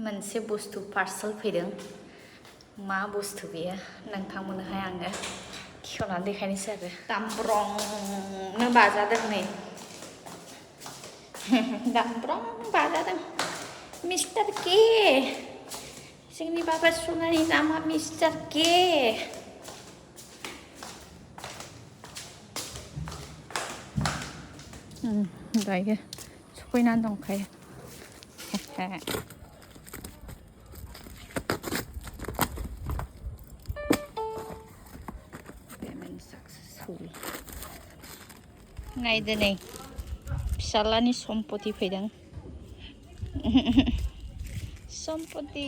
मोनसे बुस्थु पार्सेल फैदों मा बुस्थु बेयो नोंथांमोननोहाय आङो खेवनानै देखायनोसै आरो दामब्रंनो बाजादों नै दामब्रं बाजादों मिस्टार के जोंनि बाबा सनानि नामा मिस्टार के दायो सफैनानै दंखायो नायदो नै फिसालानि सम्पति फैदों सम्पति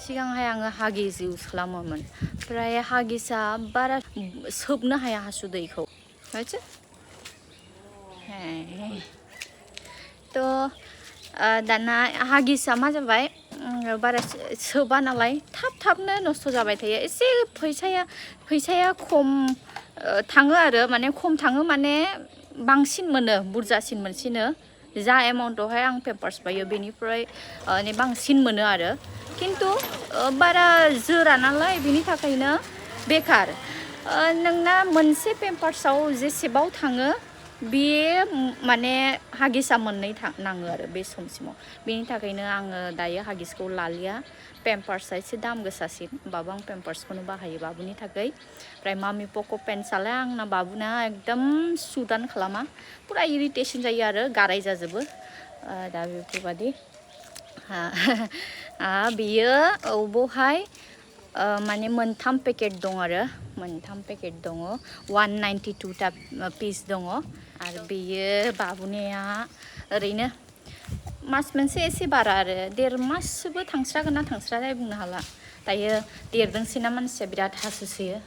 सिगांहाय आङो हागिस इउज खालामोमोन ओमफ्राय हागिसा बारा सोबनो हाया हासुदैखौ मिथियो थ' दाना हागिसा मा जाबाय बारा सोबा नालाय थाबनो नस्थ' जाबाय थायो एसे फैसाया खम थाङो आरो माने खम थाङो माने बांसिन मोनो बुरजासिन मोनसिनो जा एमाउन्टआवहाय आं पेम्पार्स बायो बेनिफ्राय बांसिन मोनो आरो खिन्थु बारा जोरा नालाय बेनि थाखायनो बेकार नोंना मोनसे पेम्पार्सआव जेसेबां थाङो बे माने हागिसा मोननै नाङो आरो बे समसिमाव बेनि थाखायनो आङो दायो हागिसखौ लालिया पेम्पार्सआ एसे दाम गोसासिन होमबाबो आं पेम्पार्सखौनो बाहायो बाबुनि थाखाय ओमफ्राय मामि पक' पेन्टसालाय आंना बाबुना एकदम सुदान खालामा पुरा इरिटेसन जायो आरो गाराय जाजोबो दा बेफोरबादि बियो अबावहाय माने मोनथाम पेकेट दं आरो मोनथाम पेकेट दङ 192 टा पिस दङ आरो बेयो बाबुनिया ओरैनो मास मोनसे एसे बारा आरो 1.5 माससोबो थांस्रागोन ना थांस्राया बुंनो हाला दायो देरदोंसैना मानसिया बिराद हासुसोयो